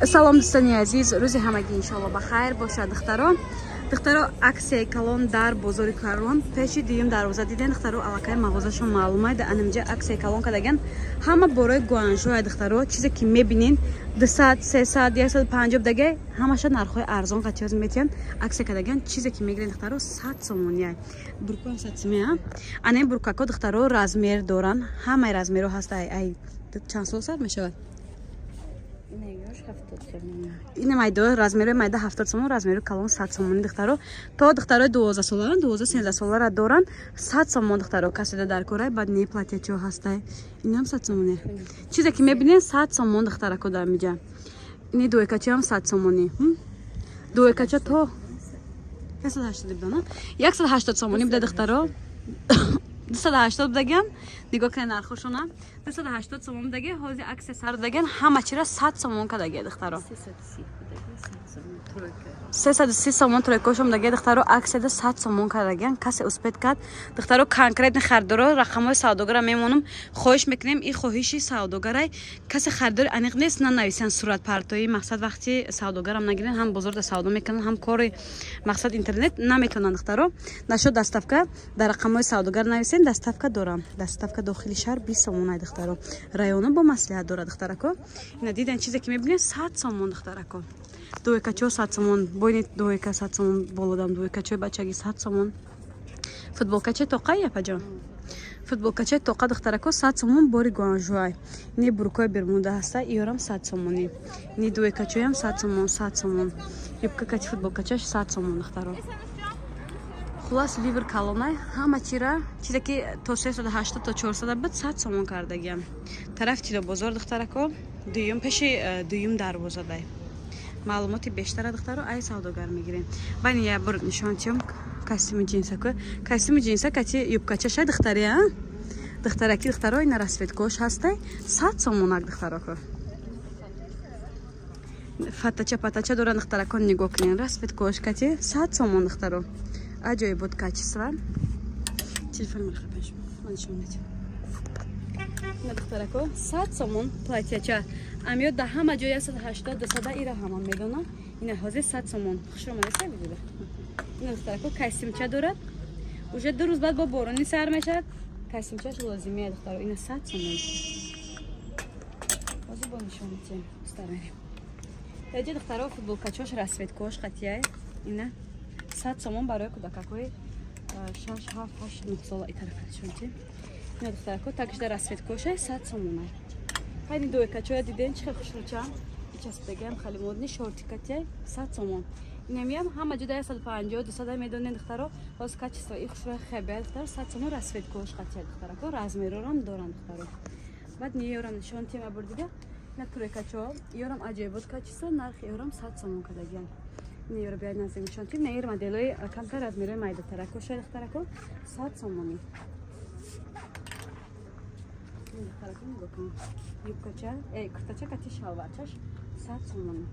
Салом дӯстони азиз, рӯзи ҳамагӣ иншоалло ба хайр бошад. Духтаро, духтаро, аксияи калон дар бозори Карвон пеши дуюм дарвоза диден. Духтаро, аллакай мағозашон маълумай. Дар анамҷа аксияи калон кардаган, ҳама борои гуанжоя. Духтаро, чизе ки мебинен 200, 300, 150 даге, ҳамаша нархҳои арзон қатиёз метиҳанд. Аксия кардаган, чизе ки мегирен, духтаро, 100 сомония. Буркоам 100 сомония. Ана ин буркако, духтаро, размер доранд, ҳамаи размерҳо ҳаст. Ай чанд сол сар мешавад? Ина майда, размери майда 70 сомон, размери калон 100 сомони. Духтаро, то духтарои 12 солара, 12, 13 солара доранд, 100 сомон. Духтаро, каседа дар корай. Баъд не платьячо ҳастай, инам 100 сомони. Чизе ки мебинед, 100 сомон, духтарако. Дар миҷа ини дуекачаам 100 сомони. Дуекача то 180 бидона, 180 сомони буда, духтаро, 280 будаган. Нигоҳ кунед нархошона, 280 сомон будаги. Ҳозир аксия сар даган, ҳама чира 100 сомон кадаги, духтаро. 330 сомон тройкошон будаги, духтаро, аксияда 100 сомон кардаган. Касе успеть кард, духтаро, конкретно харидоро рақамҳои савдогара мемонам. Хоҳиш мекунем, ин хоҳиши савдогарай, касе харидори аниқ нест, нанависанд суратпартоӣ. Мақсад, вақти савдогарам нагирен, ҳам бозорда савдо мекунанд, ҳам кори мақсад интернет наметавонанд. Духтаро, нашод доставка, дар рақамҳои савдогар нависен, доставка дорам. Доставка дохили шаҳр 20 сомонай, духтаро, районо бо маслиҳат дорад. Духтарако, ина дидан, чизе ки мебинед, 100 сомон. Духтарако, дуекачо 100 сомон, бойни дуека 100 сомон, болодам дуекачои бачаги 100 сомон. Футболкача тоқа, япаҷон, футболкачаи тоқа, духтарако, 100 сомон, бори гуанжуай. Ини буркои бермуда ҳаста, иёрам 100 сомонӣ. Ини дуекачоям 100 сомон, 100 сомон. Юбка кати футболкачаш 100 сомон, духтаро. Хулас, выбор калонай, ҳама чира, чизе ки то 380, то 400 буд, 100 сомон кардагиам. Тараф тилобозор, духтарако, дуюм пеши дуюм дарвозадай. Маълумоти бештара, духтаро, ай савдогар мегирем. Бани я бур нишон тиём костюми ҷинса, костюми ҷинса кати юбкачаша, духтари, а духтараки, духтаро, ина расцветкош ҳастай, 100 сомонак, духтарако. Фатача патача доран, духтарако, нигоҳ кунед, расцветкош кати 100 сомон, духтаро, аҷоибот качество. Телефони маро хапеш, ман нишон медиҳам. Ина, духтарако, 100 сомон платьяча. Амиё да ҳама ҷо 180, 200, ира ҳама медонам. Ина ҳозир 100 сомон. Хушро омадаста видео. Ина, духтарако, костюмча дорад. Уже 2 рӯз баъд бо борони сар мешавад, костюмчаш лозимия, духтаро. Ина 100 сомон. Ҳозир бо нишон медиҳем, устар мерем. Даҷа, духтаро, футболкачош расцветкош қатияй. Ина 100 сомон барои кӯдакакҳои 6, 7, 8, 9 сола. И тарафа нишон медиҳем. Ина, духтарако, такшда расцветкошай, 100 сомонай. Хайни дуекачоя диден, чӣ хел хушрӯча ичаспидагиам, хеле модный шортикатия, 100 сомон. Инамиам ҳама ҷода 150, 200 медонен, духтаро. Ҳоз качество и хушрӯя хебе, духтаро, 100 сомон, расцветкош қатия, духтарако, размерорам доранд, духтаро. Баъд ниёрам нишон тима бур дига. Ина турекачо, ёрам аҷоибот качество, нархи ёрам 100 сомон кардагиам. Ниёра биёд наздик нишон тим. Наир моделои камтар размерои майдатарако шояд, духтарако, 100 сомонӣ. Духтарако, нигоҳ кунед, юбкача, куртача кати шалварчаш 100 сомонӣ.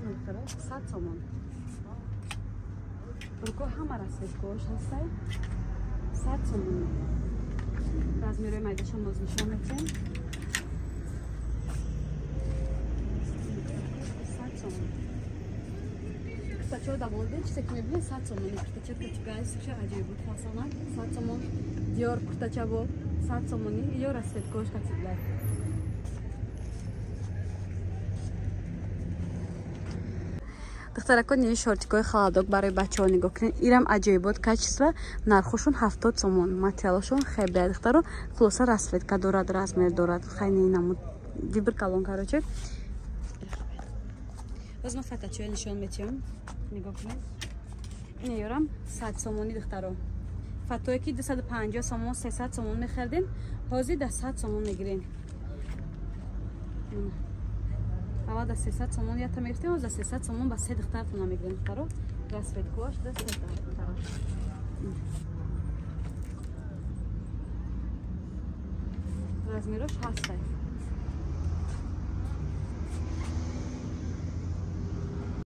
Духтаро, 100 сомон. Бурко ҳама расцветкош ҳастай, 100 сомонӣ. Размерои майдашон боз нишон медиҳем. 100 сомон. Куртачаро даволдем, чизе ки мебинед, 100 сомонӣ. Куртача кати галстукча аҷоибот фасона, 100 сомон. Диор куртача бо 100 сомонӣ, ё расцветкош кати билад. Духтарако, ни шортикои холодок барои бачаҳо нигоҳ кунед, ирам аҷоибот качество, нархошон 70 сомон, материалошон хебе, духтаро. Хулоса, расцветка дорад, размер дорад, хайни намуд выбор калон. Короче, боз ма фатачоя нишон метиҳам, нигоҳ кунед. Ина ёрам 100 сомонӣ, духтаро. Фатое ки 250 сомон, 300 сомон мехардем, ҳозир да 100 сомон мегирем. Аввал да 300 сомон ята мегирифтем, ҳозир да 300 сомон ба се духтартона мегирем, духтаро. Расцветкош да се духтаро. Размерош ҳастай.